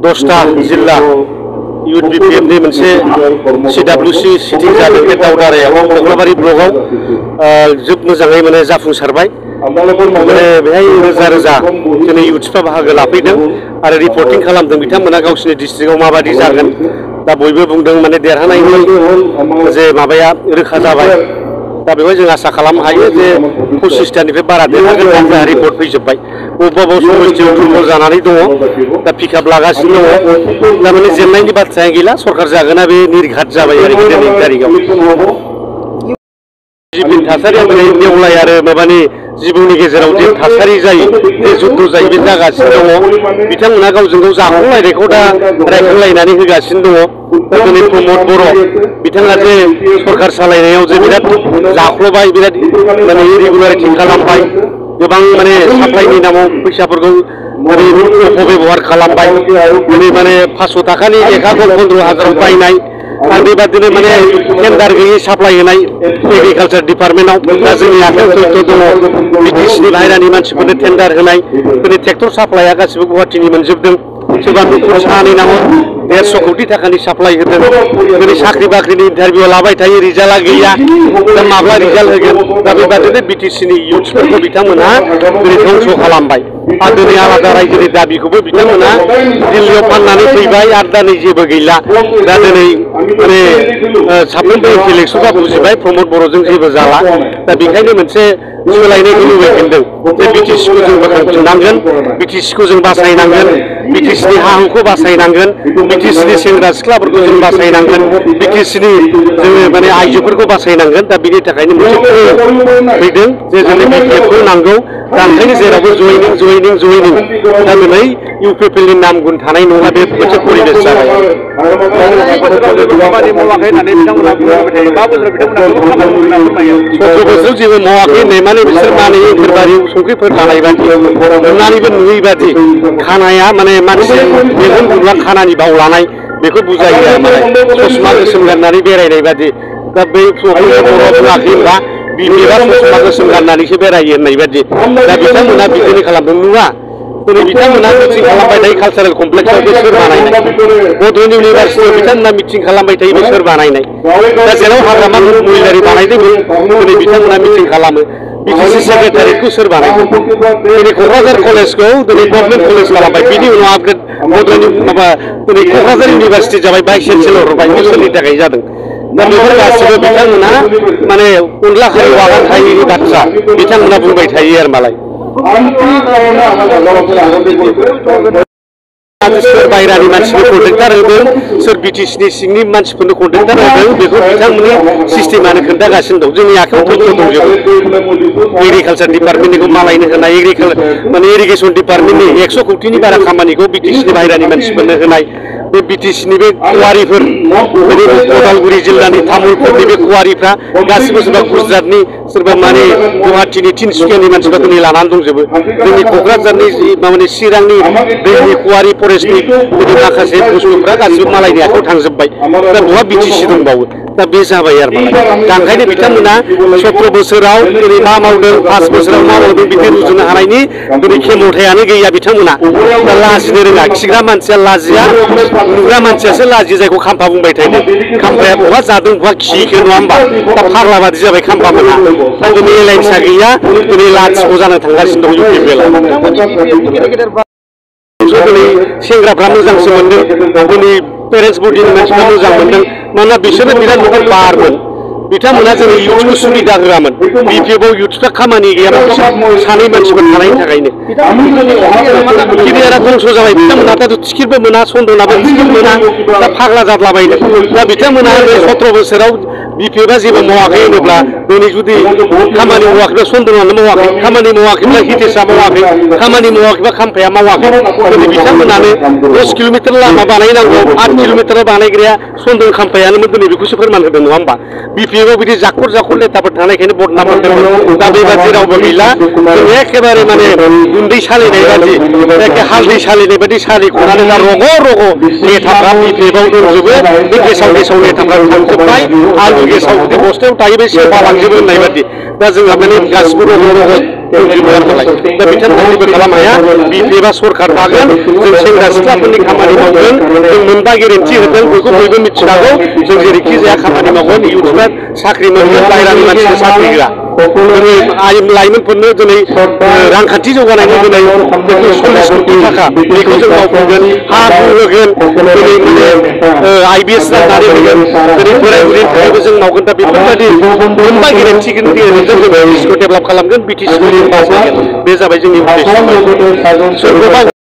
10टा जिल्ला इउथ बिपिएफनि मोनसे CWC sitting जादों बे दावदारायाव कक्लाबारि ब्लकआव जोबोद मोजाङै माने जाफुंसारबाय माने बेहाय रोजा रोजा दिनै इउथ्सफ्रा बाहागो लाफैदों आरो रिपर्टिं खालामदों बिथांमोना गावसिनि डिस्ट्रिक्टआव माबायदि जागोन दा बयबो बुंदों माने देरहानायनि जे माबाया रोखा जाबाय दा बेवहाय जों आसा खालामनो हायो जे 25टानिफ्राय बारा देरहागोन जोंहा रिपर्ट फैजोब्बाय बबेबा समस्थियाव दुर्बल जानानै दङ दा पिकआप लागासिनो दङ दा माने जेननायनि बाथ्राया गैला सरकार जागोना बे निर्घात जाबाय आरो दिनैनि तारिखआव जिबिन थासारिया माने नेवलाय आरो माबानि जिबौनि गेजेराव जे थासारि जायो जे जुद्ध जायो बे जागासिनो दङ बिथांमोना गावजों गाव जाखांलायनायखौ दा रायखांलायनानै होगासिनो दङ दा दिनै प्रमद बर' बिथाङा जे सरकार सालायनायाव जे बिराद जाख्ल'बाय बिराद माने इरेगुलारिटि खालामबाय गोबां माने साप्लाइनि नामाव फैसाफोरखौ माने अपबेबहार खालामबाय दिनै माने 500 थाखानि लेखाखौ 15,000 बायनाय आरो बेबादिनो माने टेन्डार गैयै साप्लाइ होनाय एग्रिकालचार डिपार्टमेन्टआव दा जोंनि आखायाव तथ्य दङ बिटिसिनि बाहेरानि मानसिफोरनो टेन्डार होनाय दिनै ट्रेक्टर साप्लाइआ गासिबो गुवाहाटीनि मोनजोबदों सोरबा न'खर सानै नामाव 150 कोटि थाखानि साप्लाइ होदों दिनै साख्रि बाख्रिनि इन्टारभिउ लाबाय थायो रिजाल्टआ गैया दा माब्ला रिजाल्ट होगोन दा बेबादिनो बिटिसिनि इउथ्सफोरखौ बिथांमोना दिनै ध्वंस खालामबाय आरो दिनै आलादा रायजोनि दाबिखौबो बिथांमोना दिल्लीयाव फाननानै फैबाय आरो दा नै जेबो गैला दा दिनै माने साफ्रोमबो इलेक्सनआ बुजिबाय प्रमद बर'जों जेबो जाला दा बेखायनो मोनसे सोलायनायखौ लुबैफिनदों जे बिटिसिखौ जों बोखांफिननांगोन बिटिसिखौ जों बासायनांगोन बिटिसिनि हा हुखौ बासायनांगोन बिटिसिनि सेंग्रा सिख्लाफोरखौ जों बासायनांगोन बिटिसिनि जोङो माने आइजोफोरखौ बासायनांगोन दा बिनि थाखायनो मोनसे फैदों जे जोंनो बिपिएफखौ नांगौ दा ओंखायनो जेरावबो जयनिं दा दिनै इउपिपिएलनि नाम गुन थानाय नङा बे मोनसे परिबेस जाबाय 17 बोसोराव जेबो मावाखै होननाय माने बिसोर माने इन्टारबारियाव संख्रिफोर लानाय बादि नुनानैबो नुयै बादि खानाया माने मानसि मेगन गुदुङा खानानि बाव लानाय बेखौ बुजायो आरो माने ससमा गोसोम गाननानै बेरायनाय बादि दा बै बर' बुङाखै होनबा बिपिएफआ ससमा गोसोम गाननानैसो बेरायो होननाय बादि दा बिथांमोना बिदिनो खालामदों नुवा दिनै बिथांमोना मिटिं खालामबाय थायो कालचारेल कमप्लेक्सआव बे सोर बानायनाय बड'लेण्ड इउनिभार्सिटियाव बिथांमोना मिटिं खालामबाय थायो बे सोर बानायनाय दा जेराव हाग्रामा महिलारि बानायदोंमोन दिनै बिथांमोना मिटिं खालामो बिटिसि सेक्रेटारिखौ सोर बानायदों दिनै क'क्राझार कलेजखौ दिनै गभर्नमेन्ट कलेज खालामबाय बिनि उनाव आपग्रेड बड'लेण्ड माबा दिनै क'क्राझार इउनिभार्सिटि जाबाय भाइस चेन्सेलर होबाय बे सोरनि थाखाय जादों दा बेफोर गासिबो बिथांमोना माने अनला खारि वागान खारिनि बाथ्रा बिथांमोना बुंबाय थायो आरो मालाय सोर बाहेरानि मानसिनो कन्ट्रेक्टार होदों सोर बिटिसिनि सिंनि मानसिफोरनो कन्ट्रेक्टार होदों बेखौ बिथांमोननि सिस्टेमानो खोन्थागासिनो दं जोंनि आखायाव तथ्य दंजोबो एग्रिकालचार डिपार्टमेन्टनि मालायनो होनाय माने इरिगेसन डिपार्टमेन्टनि 100 कोटिनि बारा खामानिखौ बिटिसिनि बाहेरानि मानसिफोरनो होनाय बे बिटिसिनि बे कुवारिफोर उदालगुरि जिल्लानि तामुलपुरनि बे कुवारिफ्रा गासिबो सोरबा गुजरातनि सोरबा माने गुवाहाटीनि तिनसुकियानि मानसिफ्रा दिनै लानानै दंजोबो जोंनि क'क्राझारनि माने चिरांनि दैनि कुवारि फरेस्टनि दिनै माखासे बुस्थुफ्रा गासिबो मालायनि आखायाव थांजोब्बाय दा बहा बिटिसि दंबावो दा बे जाबाय आरो मालाय दा ओंखायनो बिथांमोना 17 बोसोराव दिनै मा मावदों 5 बोसोराव मा मावदों बिदि रुजुनो हानायनि दिनै खेमथायानो गैया बिथांमोना दा लाजिनो रोङा खिग्रा मानसिया लाजिया नुग्रा मानसियासो लाजियो जायखौ खाम्फा बुंबाय थायो खाम्फाया बहा जादों बहा खिखो नङा होमबा दा फाग्ला बादि जाबाय खाम्फा मोना दा दिनै एलायन्सा गैया दिनै लाथिख' जानो थांगासिनो दं इउपिपिएलआ दिनै सेंग्राफ्रा मोजांसो मोनदों दिनै पेरेन्टस बडिनि मानसिफ्रा मोजां मोनदों मानोना बिसोरो बिराद न'खर बारमोन बिथांमोना जोंनि इउथ्सखौ सुबिदा होआमोन बिपिएफआव इउथ्सफ्रा खामानि गैयामोन सानै मानसिफोर थानायनि थाखायनो केरियारा दंस' जाबाय बिथांमोना दा टिकेटबो मोना सन्दनाबो टिकेट मोना दा फाग्ला जाद्लाबायदों दा बिथांमोना 17 बोसोराव बिपिएफआ जेबो मावाखै होनोब्ला दिनै जुदि खामानि मावाखैब्ला सन्दनानो मावाखै खामानि मावाखैब्ला हितेशआ मावाखै खामानि मावाखैब्ला खाम्फाया मावाखै दिनै बिथांमोनानो 10 किल'मिटार लामा बानायनांगौ 8 किल'मिटार बानायग्राया सन्दन खाम्फायानोमोन दिनै बेखौसो फोरमान होदों नङा होमबा बिपिएफआव बिदि जाखर लेथाफोर थानायखायनो बदनाम मोनदोंमोन दा बेबादि रावबो गैला जों एखेबारे माने गुन्दै सालिनाय बादि एखे हालदै सालिनाय बादि सालिख'नानै दा रग' लेथाफ्रा बिपिएफआव दंजोबो बे गेसाव लेथाफ्रा थांजोब्बाय आलु गेसाव जुदि बस्थायाव थायो बे सेवफालांजोबो होननाय बादि दा जोंहा माने गासिबो रग' दंजोबो नालाय दा बिथांमोना जेबो खालामनो हाया बिपिएफआ सरखार थागोन जों सेंग्रा सिख्लाफोरनि खामानि मावगोन जों मोनबा गेरेन्टि होदों बेखौ बयबो मिथिखागौ जों जेरैखि जाया खामानि मावगोन इयुथफ्रा साख्रि मोनगोन बाहेरानि मानसिनो साख्रि होआ दिनै लाइमोनफोरनो दिनै रांखान्थि जौगानायनि दिनै बेखौ 40 कोटि थाखा बेखौ जों मावफुंगोन हा हु होगोन दिनै माने IBS जानानै होगोन दिनै बोराय बुरैनि थाखायबो जों मावगोन दा बेफोरबायदि मोनबा गेरेन्टिनि गेजेरजों जों बिटिसिखौ डेभेलप खालामगोन बिटिसिखौ जों बासायगोन बे जाबाय जोंनि उद्देश्य सोरखौबा